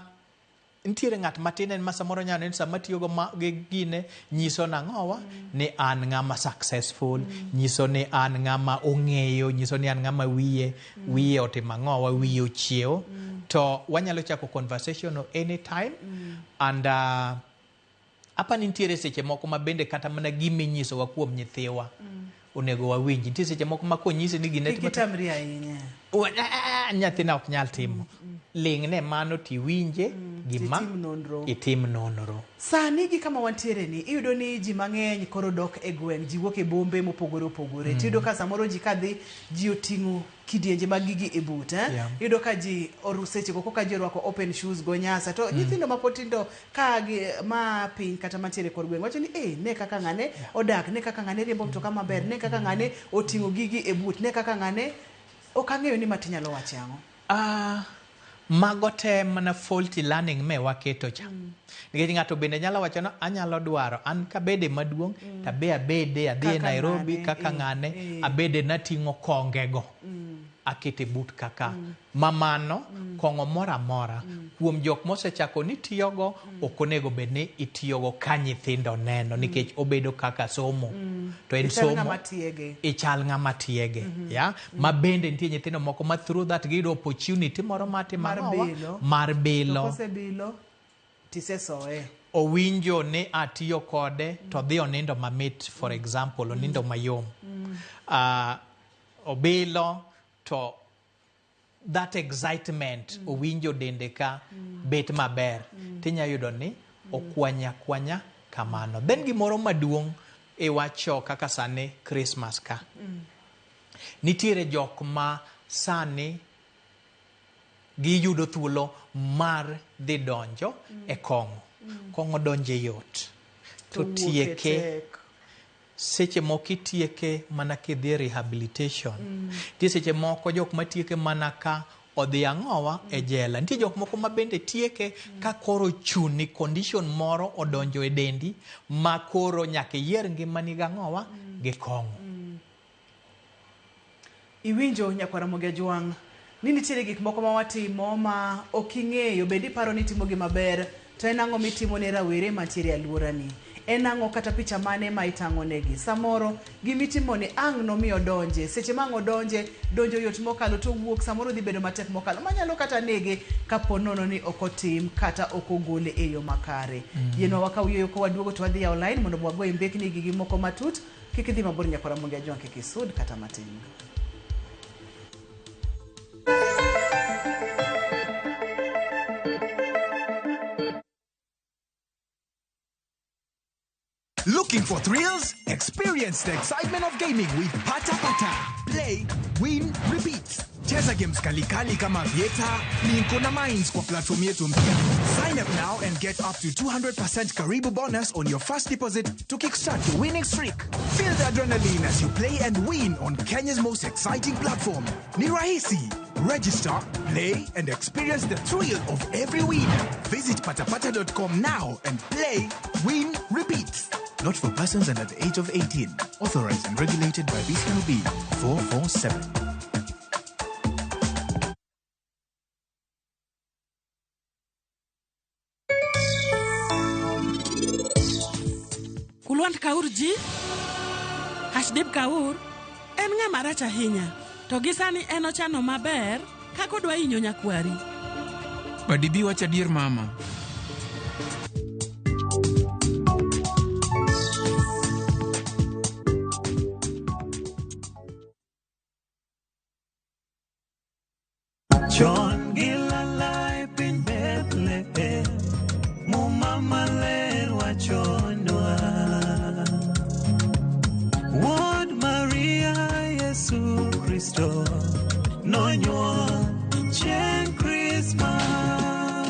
nitiere ng'at matin en ma samoro nyalo neno sama tiyogo ma, gi gine nyiso nang'owa ni an ng'ama successful nyiso ni an ng'ama ong'eyo nyiso ni an ng'ama wiye wiye otimo ang'owa wiye ochiewo to wanyalo chako conversation no anytime and apa ni nitiere seche moko ma bende kata mana gima inyisowa kuom nyithiwa onego wawinji nitie seche moko ma konyisi ni gine Kik itamri ahinya. Nyathina ok nyal timo ling'ne mano tiwinje gima Titim nonro. itim nonro Sani gi kama wantiere ni iyudo ni ji mang'eny koro dok e gweng' ji wuok e bombe mopogore opogore tiyudo ka samoro ji kadhi ji oting'o kidienje mag gigi e but eh? Iyudo ka ji oru seche go koka ji orwako open shoes go nyasa to nyithindo mapod tindo ka gi ma piny kata mantiere e kor gweng' wacho ni eh, ne kaka ng'ane odak ne kaka ng'ane riembo mtoka maber ne kaka ng'ane oting'o gigi e but ne kaka ng'ane ok ang'eyo ni ma tinyalo wache ang'o Mago te mana faulty learning me waketo cha nikech ng'ato bende nyalo wacho ni anyalo dwaro an kabede maduong' tabe abede adhi e Kaka Nairobi ng'ane, kaka ng'ane abede nating'o kongego akete but kaka mamano kong'o moro amora kuom jok mosechako ni tiyogo ok onego bed ni itiyogo ka nyithindo neno nikech obedo kaka somo to en Ichal somo ng'ama tiege. ichal ng'ama tiege ya ma bende nitie nyithindo moko ma through that giyudo opportunity moro mar timo Mar ang'owa? bilo. mar To bilo kosebilo tisesoe owinjo ni atiyo kode to dhi onindo mamit for example onindo mayom obilo to that excitement owinjo dende ka bet maber tinya yudo ni okwanya kwanya kamano then gimoro maduong' iwacho kaka sani Christmas ka nitiere jok ma sani giyudo thuolo mar dhi donjo e kong'o kong'o donje yot to wuok e tieke tek. seche moko itieke mana kidhi e rehabilitation nitie seche moko jok matieke mana ka odhi ang'owa e jela nitie jok moko ma bende tieke ka koro chuni condition moro odonjo e dendi ma koro nyaka iyier ngimani gang'owa gi kong'o Iwinjo nyakwar Ramogi Ajwang' ni nitiere gik moko ma watimo ma ok ing'eyo bende iparo ni itimo gima ber to en ang'o mitimo ne rawere mantiere e alworani En ang'o kata picha mane ma itang'o negi? Samoro gimitimo ni ang' nomiyo donje. Seche ma ang' odonje, donjo yot mokalo to wuok samoro dhi bedo matek mokalo. Manyalo kata nege kapo nono ni ok otim kata ok ogole e yo makare. Yienwa wakaw yueyo ka waduogo to wadhi yawo line mondo wagoye mbekni gi gimoko matut. Kik idhi mabor nyakwara Ramogi Ajwang' kik isud kata matin. Looking for thrills? Experience the excitement of gaming with Pata Pata. Play, win, repeat. Cheza games kalikali kama Vieta, Plinko na Mines kwa platform yetu mpya. Sign up now and get up to 200% Karibu bonus on your first deposit to kickstart your winning streak. Feel the adrenaline as you play and win on Kenya's most exciting platform. Ni rahisi. Register, play, and experience the thrill of every win. Visit patapata.com now and play, win, repeat. Not for persons under the age of 18. Authorized and regulated by BCLB 447. Kulwant Kaur ji, Hashdip Kaur, en ng'ama rach ahinya. To gi sani en ochano maber kaka odwa hinyo nyakwari. Badibi wach adier mama. Chon gi lala e piny Bethlehem, Muma maler wachonwa. Wuod Maria Yesu Kristo nonyuol chieng' Krismas.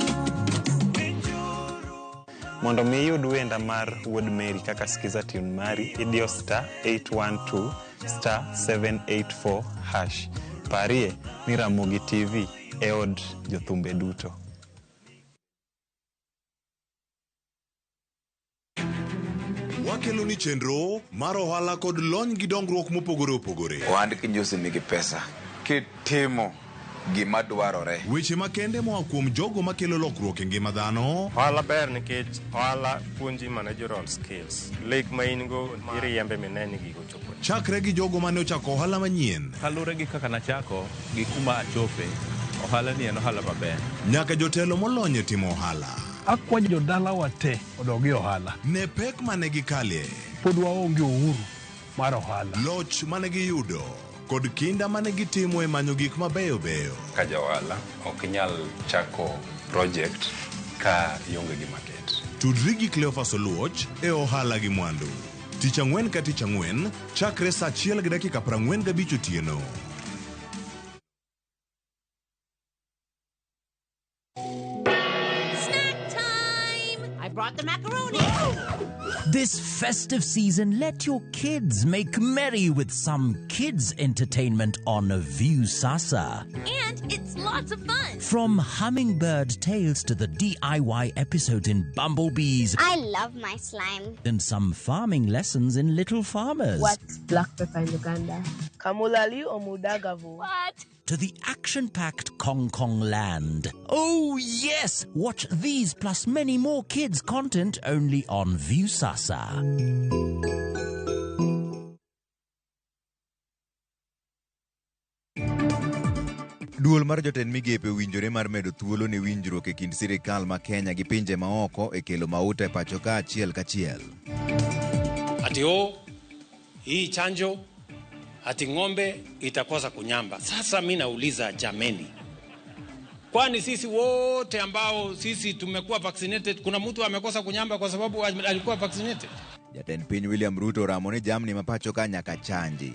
Mondo mi iyud wenda mar Wuod Mary kaka Skiza tune mari, idiyo star 812 star 784 hash. Parie ni Ramogi TV e od jothumbe duto. Wakelo ni chenro mar ohala kod lony gi dongruok mopogore opogore. Ohand kinjosi nigi pesa kitimo gima dwarore. Weche makende moa kuom jogo makelo lokruok e ngima dhano. Ohala ber nikech ohala puonji managerial skills. Lek ma in go iriembe mine ni gigo chopo. Chakre gi jogo mane ochako ohala manyien. Kaluwore gi kaka nachako gi kuma achope, ohala ni en ohala maber. Nyaka jotelo molony e timo ohala. Akwayo jodalawa te odog e ohala. Ne pek mane gikalie. Pod waonge uhuru mar ohala. Loch mane giyudo kod kinda mane gitimo e manyo gik mabeyo beyo. Ka ja ohala ok inyal chako project ka ionge gi market. Tudri gi Cleophas Oluoch e ohala gi mwandu. Tich ang'wen ka tich ang'wen, chakre saa 1:45 otieno. Snack time! I brought the macaroni. This festive season, let your kids make merry with some kids entertainment on Viusasa. And it's lots of fun. From Hummingbird Tales to the DIY episode in Bumblebees. I love my slime. And some farming lessons in Little Farmers. What's black pepper in Uganda? Kamulali or Mudagavu. What? To the action-packed Kong Kong Land. Oh yes! Watch these plus many more kids content only on Viusasa. Duol mar jotend migepe owinjore mar medo thuolo ne winjruok e kind sirikal ma Kenya gi pinje maoko e kelo mauta e pacho ka achiel kachiel. Ati o hii chanjo ati ng'ombe itakosa kunyamba. Sasa mi nauliza jameni, kwani sisi wote ambao sisi tumekuwa vaccinated, kuna mtu amekosa kunyamba kwa sababu alikuwa vaccinated? Jatend piny William Ruto oramo ni jamni ma pacho ka nyaka chanji.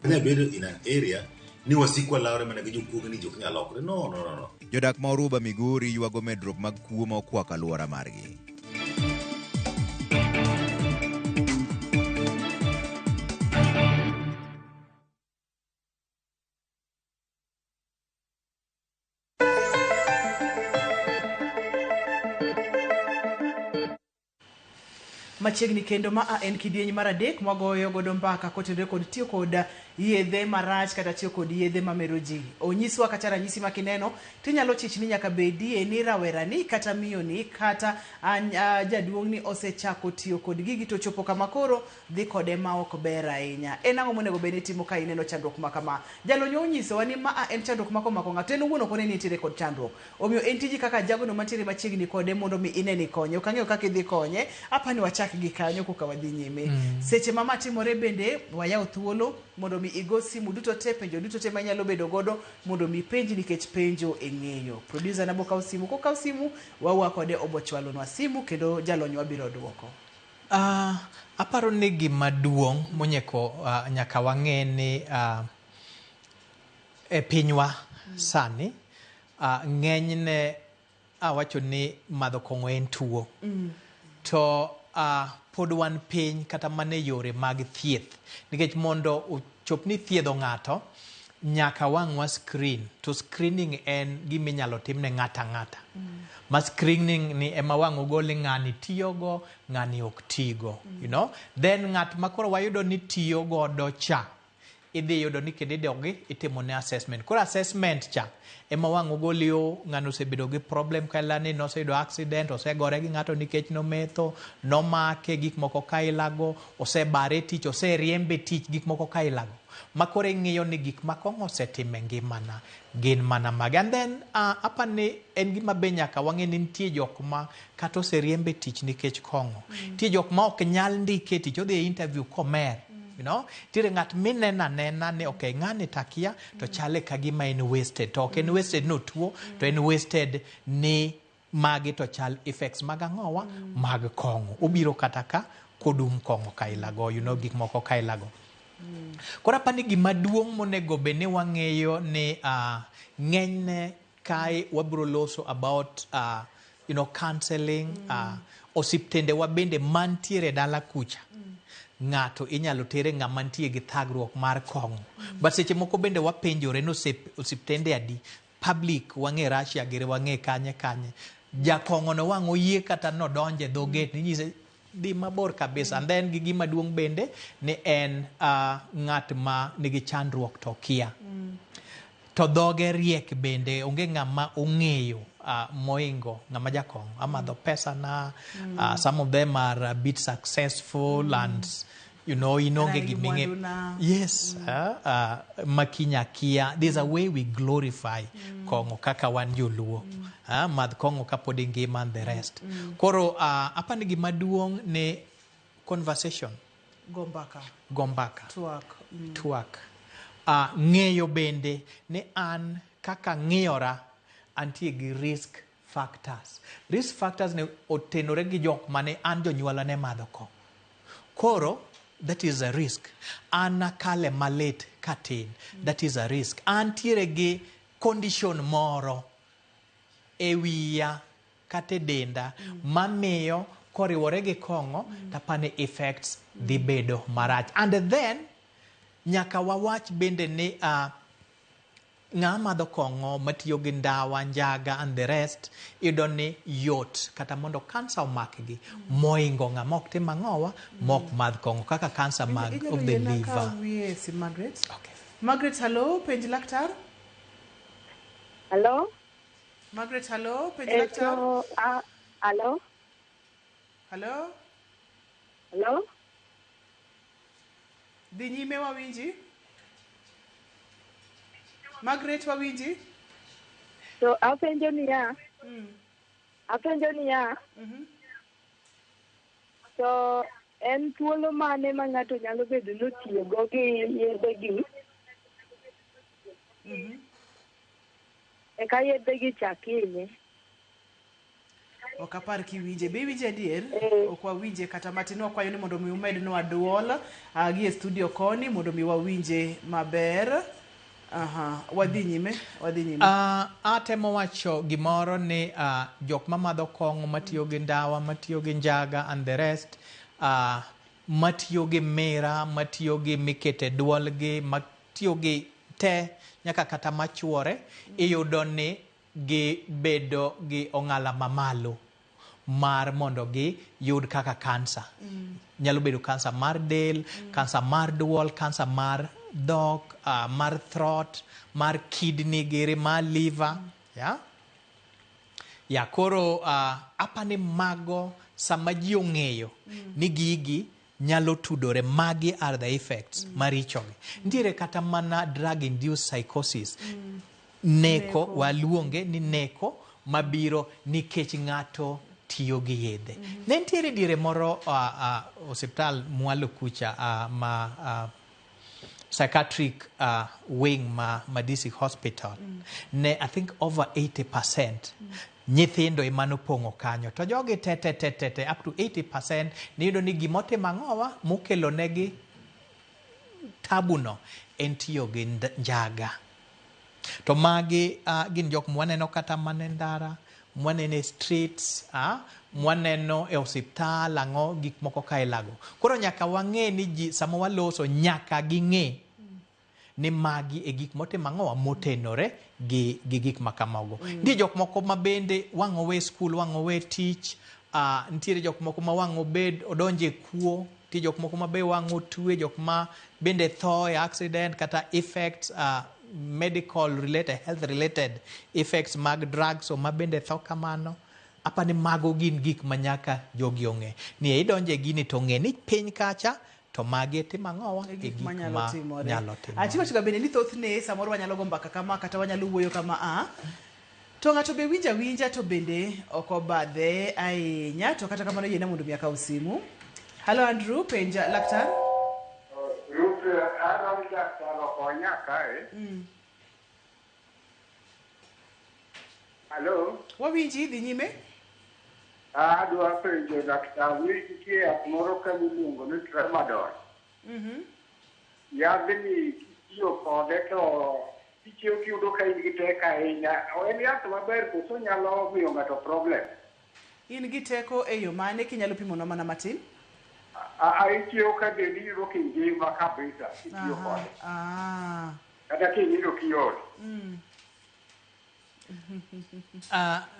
Bedo in an area ni wasikwa lawre mana gi jokuoge ni jok nyalo lokre. No, no, no, no. Jodak ma Oruba Migori ywago medruok mag kuo ma okwako alwora margi. Machiegni kendo ma a en kidieny mar adek mwagoyo godo mbaka kotenore kod tiyo kod yedhe marach kata tiyo kod yedhe mamero ji. Onyiswa kata ranyisi ma kineno tinyalo chich ni nyaka bedie ni rawerani kata miyoni kata jaduong'ni osechako tiyo kod gigi to chopo kama koro dhi kode ma ok ber ahinya. En ang'o monego bed ni itimo ka ineno chandruok ma kama? Jalony onyisowa ni ma en chandruok ma komako ng'ato en owuon ok one ni entiere kod chandruok. Omiyo en tiji kaka jagono mantiere machiegni kode mondo mi ine ni ikonye. Ok ang'eyo kaka idhi konye, apani wachak gi kanyo koka wadhi nyime. Seche ma ma timore bende wayaw thuolo mondo mi igo simu duto te, penjo duto te ma inyalo bedo godo mondo mi ipenji nikech penjo e ng'eyo. Producer na bokaw simu, kokaw simu wawuoyo kode obochwalonwa simu kendo jalonywa biro duoko. Aparo ni gima duong' monyeko nyaka wang'e ni e pinywa sani ng'enyne awacho ni madho kong'o en tuo. To pod wan piny kata mana e yore mag thieth. Nikech mondo ochop ni thiedho ng'ato, nyaka wang' wa screen. To screening en gima inyalo tim ne ng'ato ang'ata. Ma screening ni ema wang' ogol ni ng'ani tiyogo, ng'ani ok tigo. You know? Then ng'at ma koro wayudo ni tiyo godo cha, idhi yudo ni kendo idogi itimo ne assessment. Koro assessment cha ema wang' ogol yo ng'ano osebedo gi problem kaila ni noseyudo accident, osegore gi ng'ato nikech nometho, nomake gik moko kailago, osebare tich, oseriembe tich, gik moko kailago. Ma koro ing'iyo ni gik ma kong'o osetimo e ngimana gin mana mage. And then apani en gima be nyaka wang'e ni nitie jok ma kata oseriembe tich nikech kong'o. Nitie jok ma ok nyal ndike tich, odhi e interview komer. You know, nitiere ng'at mineno anena ni okay, ng'ani takia to chale ka gima en wasted. To ok en wasted ni otuo, to en wasted ni magi to chal effects mag ang'owa mag kong'o. Obiro kata ka kodum kong'o kailago, you know, gik moko kailago. Koro apani gima duong' monego bed ni wang'eyo ni ng'enyne kae wabiro loso about you know, counseling, osiptende wa bende mantiere dala kucha. Ng'ato inyalo tere ng'ama nitie gi thagruok mar kong'o. But seche moko bende wapenjore ni osiptende adi public wang'e Russia gire wang'e kanye kanye. Jakong'o no wang' oyie kata nodonje dho gate ninyise dhi mabor kabisa. And then gi gima duong' bende ni en ng'at ma nigi chandruok to kia. To dhoge riek bende onge ng'ama ong'eyo moingo ng'ama jakong'o. Amadho pesa na, some of them are a bit successful and you know inonge giming'e. Yes, makinya kia. There's a way we glorify kong'o kaka wan joluo. Madh kong'o kapod ingima and the rest. Koro apani gima duong' ni conversation. Gombaka. Gombaka. Twak. Twak. Ng'eyo bende ni an kaka ng'iyora antie gi risk factors. Risk factors ne otenore gi jok mane an jonyuola ne madho kong'o. Koro that is a risk. An nakale malit katin. That is a risk. Antiere gi condition moro e wiya kata e denda mamiyo koriwore gi kong'o tapani effects dhi bedo marach. And then nyaka wawach bende ni ng'ama madho kong'o matiyo gi ndawa, njaga and the rest iyudo ni yot kata mondo kansa omakgi moingo ng'ama ok tim ang'owa mok madh kong'o kaka kansa mag of the liver. Yes, Margaret. Okay. Margaret, hello, penj laktar. Hello? Margaret, hello, penj laktar. Hello? Hello? Hello? Dhi nyime wawinji. Margaret wawinji. So apenjo niya. Apenjo niya. So en thuolo mane ma ng'ato nyalo bedo ni otiyogo gi yedhegi? Eka yedhegi chak hinye. Ok apar kiwinje. Be iwinje adier? Ok wawinje kata matin. Wakwayo ni mondo mi umednwa duol gi e studio koni mondo mi wawinje maber. Aha, wadhi nyime, wadhi nyime. Atemo wacho gimoro ni jok mamadho kong'o, matiyo gi ndawa, matiyo gi njaga and the rest, matiyo gi mira, matiyo gi mikete duolgi, matiyo gi te nyaka kata machuore, iyudo ni gibedo gi ong'ala mamalo mar mondo gi yud kaka kansa. Nyalo bedo kansa mar del, kansa mar duol, kansa mar dhok, mar throat, mar kidney giri, mar liver. Yeah? Ya koro apani mago sama ji ong'eyo ni gigi nyalo tudore, magi are the effects marichogi. Nitiere kata mana drug induced psychosis. Neko, waluonge ni neko mabiro nikech ng'ato tiyo gi yedhe. Ne nitiere diere moro osiptal mwalo kucha ma psychiatric wing ma district hospital. Ne I think over 80% nyithindo ema nopong'o kanyo. To jogi te te te te te up to 80% niyudo ni gimotimo ang'owa mokelo negi tabuno en tiyo gi njaga. To magi gin jok mwaneno kata mana e ndara, mwaneno e streets, mwaneno e osiptal, ang'o gik moko ka ilago. Koro nyaka wang'e ni ji sama waloso nyaka ging'e ni magi e gik motimo ang'owa motenore gi gik ma kamago. Nitie jok moko ma bende wang' owe skul, wang' owe tich, nitiere jok moko ma wang' obed odonje kuo, nitie jok moko ma be wang' otwe, jok ma bende tho e accident kata effects medical related, health related effects mag drugs o ma bende tho kamano. Apani mago gin gik ma nyaka jogi ong'e. Ni idonje gini to ng'e ni piny kacha to magi timo ang'owa e gik ma nyalo timore. Achiwo wacho ga bende ni thothne samoro wanyalo go mbaka kama kata wanyalo wuoyo kama to ng'ato be winja winja to bende ok obadhe ahinya, to kata kamano yiena mondo mi akaw simu. Hello Andrew, penja laktar. Ruth, adwaro laktar okonya kae. Hello? Wawinji, dhi nyime. Adwa penjo laktar ni nitie yath moro ka miluongo ni Tramadol. Yadhni kitiyo kode to ichiew tiyudo ka in gi teko ahinya. En yath maber koso nyalo miyo ng'ato problem? In gi teko e yo mane kinyalo pimonwa mana matin? Ichiew ka dendi yudo kingima kabisa kitiyo kode. Kata kinindo kiol.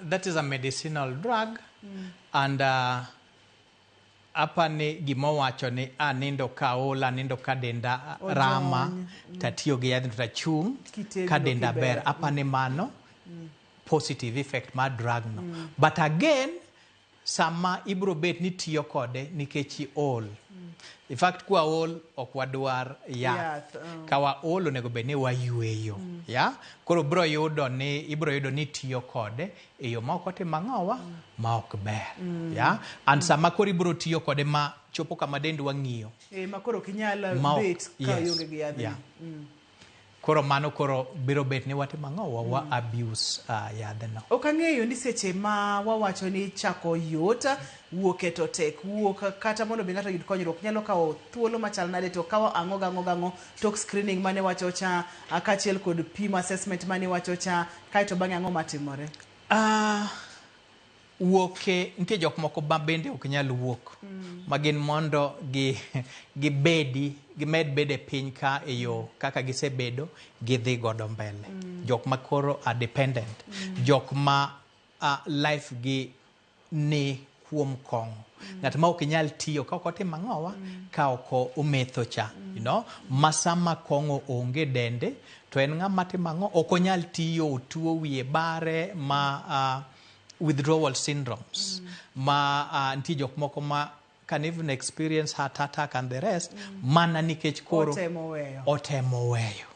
That is a medicinal drug. And apani gimowacho ni anindo ka ool, anindo ka denda rama, tatiyo gi yadhno tachung' ka denda ber. Apani mano positive effect mar drug no. But again, sama ibro bet ni tiyo kode nikech iol. In fact, kwa ol ok wadwar yath. Ka waol onego bed ni wayueyo. Yeah? Koro bro yudo ni ibro yudo ni tiyo kode e yo ma ok otimo ang'owa ma ok ber. Yeah? And sama koro ibro tiyo kode ma chopo kama dendwa ng'iyo. Ma koro ok inyal bet ka ionge gi yadhni. Yeah. Koro mano koro biro bet ni watimo ang'owa wa abuse yadhno. Ok ang'eyo ni seche ma wawacho ni chako yot, wuok e to tek, wuok kata mondo mi ng'ato oyud konyruok nyalo kawo thuolo machal nade, to kawo ang'o gang'o gang'o tok screening mane wacho cha, kaachiel kod pimo assessment mane wacho cha, kaeto bang'e ang'o matimore? Wuok nitie jok moko ma bende ok nyal wuok. Ma gin mondo gibedi, gimed bedo e piny ka e yo kaka gisebedo, gidhi godo mbele. Jok ma koro are dependent. Jok ma life gi ni kuom kong'o. Ng'at ma ok nyal tiyo ka ok otimo ang'owa, ka ok ometho cha, you know, ma sama kong'o onge dende, to en ng'ama timo ang'o, ok onyal tiyo, otuo wiye bare ma withdrawal syndromes. Ma nitie jok moko ma can even experience heart attack and the rest, mana nikech koro otemo weyo.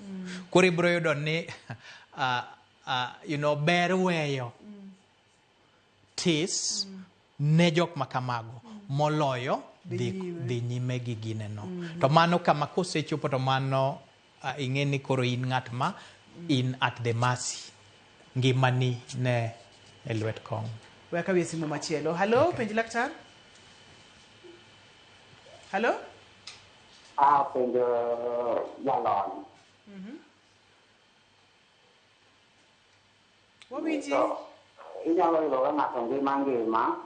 Koro ibro yudo ni you know, ber weyo tis ne jok makamago moloyo dhi nyime gi gineno. To mano kama kosechopo to mano ing'e ni koro in ng'at ma in at the mercy. Ngimani ne e lwet kong'o. We akawie simu machielo. Hello, penj laktar. Hello? Penjo jalony. Wawinji. Inyalo yudo ka ng'ato ngima ngima.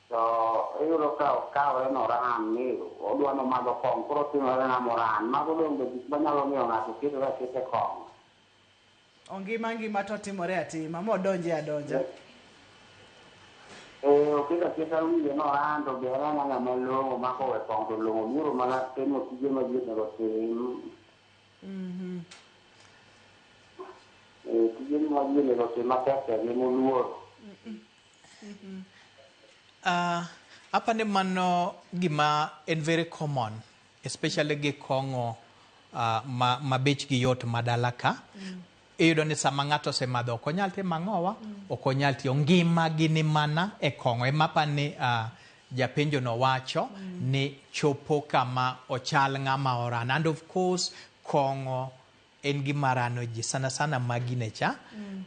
To iyudo ka okawre noran ni odwa nomadho kong'o, koro otimore na moran. Mago donge gik manyalo miyo ng'ato ketore aketa e kong'o. Ongima ngima to timore atima modonje adonja. Eh, oketo aketa wiye no an to ber an ng'ama long'o ma kowe kong'o to long'o biro mana timo tije ma ji onego tim. Eh, tije ma ji onego tim matek tek ema oluoro. Apani mano gima en very common especially gi kong'o ma bechgi yot ma dala ka. Iyudo ni sama ng'ato osemadho ok onyal timo ang'owa, ok onyal tiyo. Ngima gi ni mana e kong'o. Ema apani japenjo no wacho ni chopo kama ochal ng'ama orano. And of course kong'o en gima rano ji sana sana magine cha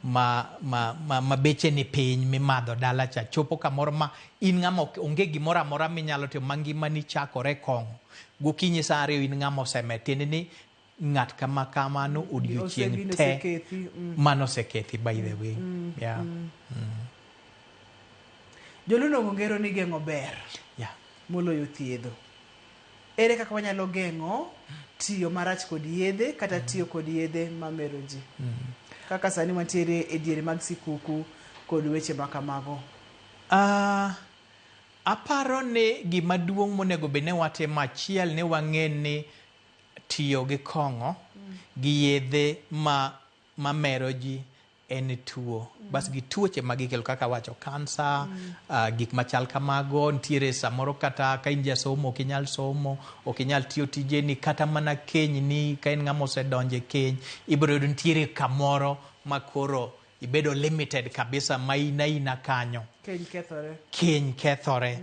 ma beche ni piny mimadho dala cha chopo kamoro ma in ng'ama onge gimoro amora minyalo timo ma ngimani chakore kong'o. Gokinyi saa 2 in ng'ama osemer, tiende ni ng'at kama kamano odiochieng' te mano osekethi by the way. Yeah. Joluo ngero ni geng'o ber moloyo thiedho. Ere kaka wanyalo geng'o tiyo marach kod yedhe kata tiyo kod yedhe mamero ji? Kaka sani wantiere e diere mag sikuku kod weche ma kamago. Aparo ni gima duong' monego bed ni watimo achiel ni wang'e ni tiyo gi kong'o gi yedhe mamero ji en tuo. Bas gi tuoche ma gikelo kaka wacho kansa, gik machal kamago, nitiere samoro kata ka in jasomo ok inyal somo, ok inyal tiyo tijeni, kata mana kenyni ka in ng'ama osedonjo e keny, ibiro yudo nitiere kamoro ma koro ibedo limited kabisa ma in aina kanyo. Keny kethore. Keny kethore.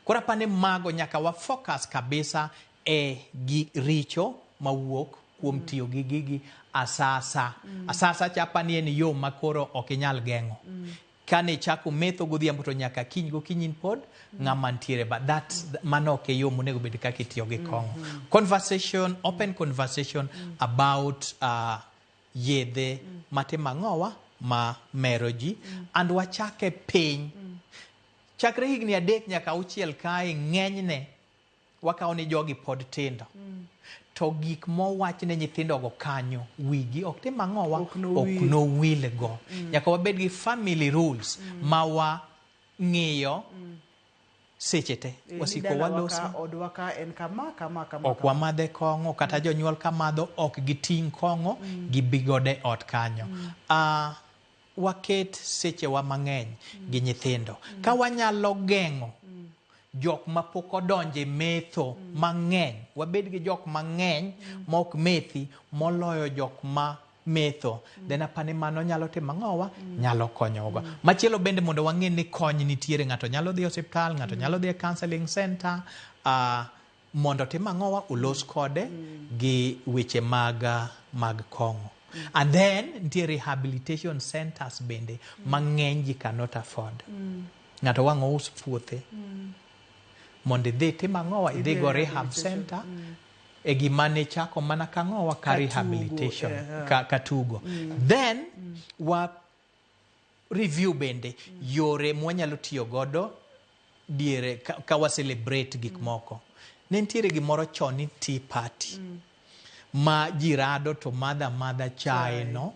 Koro apani mago nyaka wa focus kabisa e gi richo mawuok kuom tiyo gi gigi asasa. Asasa cha apani en yo ma koro ok inyal geng'o. Kane ichako metho godhiambo to nyaka kiny gokinyi in pod ng'ama nitiere. But that mano ok e yo monego bed kaka itiyo gi kong'o. Conversation, open conversation about yedhe matimo ang'owa ma mero ji and wachake piny. Chakre higni 3 nyaka 6 kae ng'enyne wakawo ni jogi pod tindo. To gik mowach ne nyithindogo kanyo wigi ok tim ang'owa, ok nowilgo. Nyaka wabed gi family rules ma wang'iyo seche te. Wasiko waloso. Odwa ka en kama, kama, kama. Ok wamadhe kong'o, kata jonyuol kamadho ok giting' kong'o, gibigode ot kanyo. Waket sechewa mang'eny gi nyithindo. Ka wanyalo geng'o jok mapok odonje metho mang'eny, wabed gi jok mang'eny ma ok methi moloyo jok ma metho, then apani mano nyalo timo ang'owa, nyalo konyowa. Machielo bende mondo wang'e ni kony nitiere, ng'ato nyalo dhi e osiptal, ng'ato nyalo dhi e counseling center, mondo otim ang'owa, olos kode gi weche mag kong'o. And then nitie rehabilitation centers bende ma ng'eny ji cannot afford. Ng'ato wang' ous puothe mondo idhi tim ang'owa, idhi go rehab center e gima ne chako mana kang'owa ka rehabilitation ka tugo. Then wa review bende yore mwanyalo tiyo godo diere ka wa celebrate gik moko. Ne nitiere gimoro chon ni tea party ma ji rado to madha madha chae no.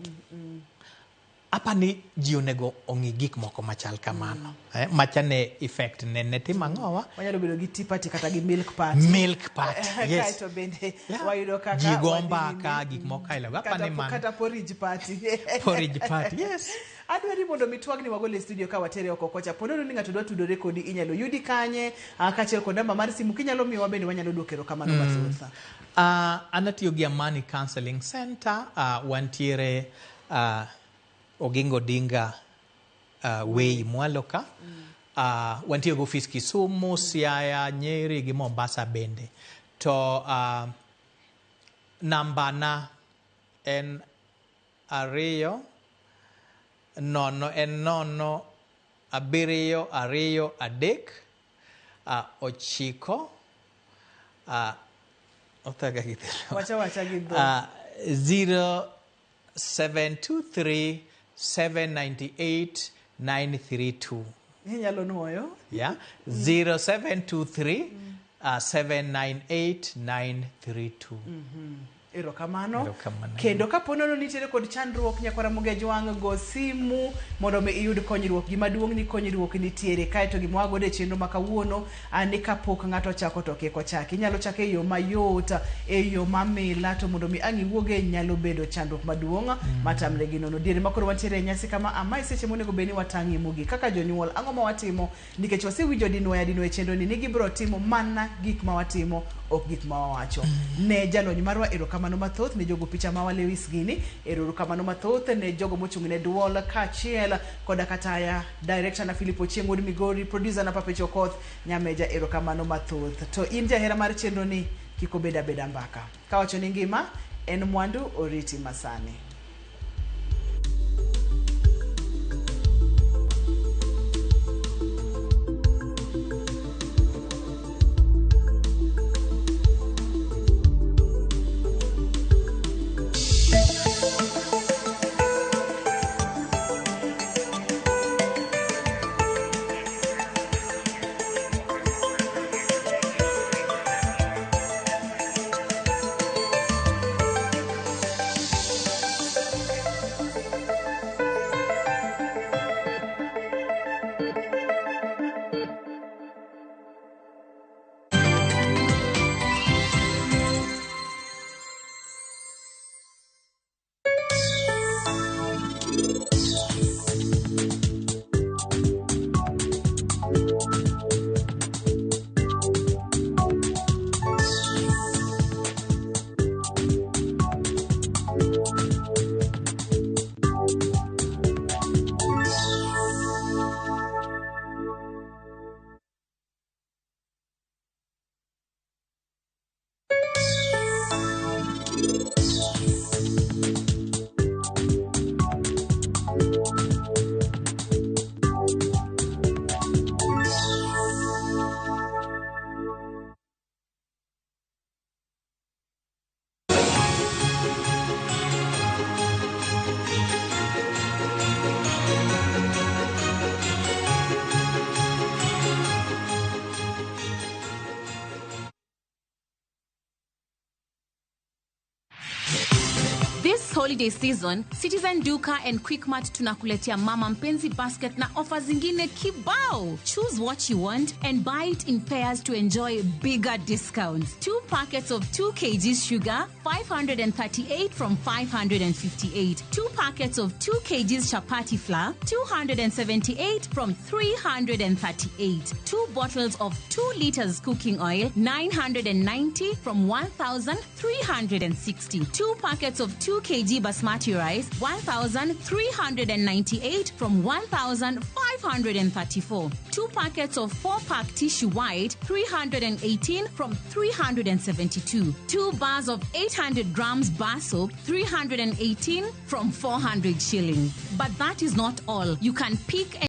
Apani ji onego ong'i gik moko machal kamano. Macha ne effect ne timo ang'owa. Wanyalo bedo gi tea party kata gi milk party. Milk party, yes. Kaeto bende wayudo kaka ji go mbaka gik moko aila. Apani mano. Kata porridge party. Porridge party, yes. Adwari mondo mitwagni wagol e studio ka watere oko kocha. Ponono ni ng'ato dwa tudore kodi inyalo yudi kanye, kaachiel kod namba mar simu kinyalo miyowa bende wanyalo duoko erokamano mathoth. An atiyo gi Amani Counseling Center, wantiere Oginga Odinga Way mwalo ka. Wantie gi ofis Kisumu, Siaya, Nyeri gi Mombasa bende. To nambana en 2 0 en 0 7 2 3 9 othaga gi dholuo. Wacha wacha gi dho. 0 723 798 932. Inyalo nuoyo? Yeah. 0723 798 932. Erokamano. Erokamano. Kendo kapo nono nitiere kod chandruok nyakwara Mugejwang' go simu mondo mi iyud konyruok. Gima duong' ni konyruok nitiere. Kaeto gima wagodo e chenro ma kawuono ni kapok ng'ato ochako to kik ochaki. Inyalo chake e yo mayot, e yo mamila, to mondo mi ang' iwuoge nyalo bedo chandruok maduong' matamre gi nono. Diere ma koro wantiere e nyasi kama amae seche monego bed ni watang'ie mogik. Kaka jonyuol, ang'o ma watimo? Nikech wasewinjo dinwoya dinwoya e chenro ni gibiro timo mana gik ma watimo, ok gik ma wawacho. Ne jalony marwa erokamano mathoth, ne jogo picha mawa Lewis gini, erokamano mathoth ne jogo mochung' ne duol kaachiel koda kataya, director na Philip Ochieng' wuod Migori, producer na Papecho Okoth, Nyameja erokamano mathoth. To in jahera mar chenro ni kik obed abeda mbaka. Kawacho ni ngima en mwandu oriti masani. This holiday season, Citizen Duka and Quickmart tunakuletea Mama Mpenzi basket na ofa zingine kibao. Choose what you want and buy it in pairs to enjoy bigger discounts. 2 packets of 2 kg sugar, 538 from 558. 2 packets of 2 kg chapati flour, 278 from 338. 2 bottles of 2 liters cooking oil, 990 from 1,360. 2 packets of 2 kg basmati rice, 1,398 from 1,534. 2 packets of 4-pack tissue white, 318 from 372. 2 bars of 800 grams bar soap, 318 from 400 shillings. But that is not all. You can pick and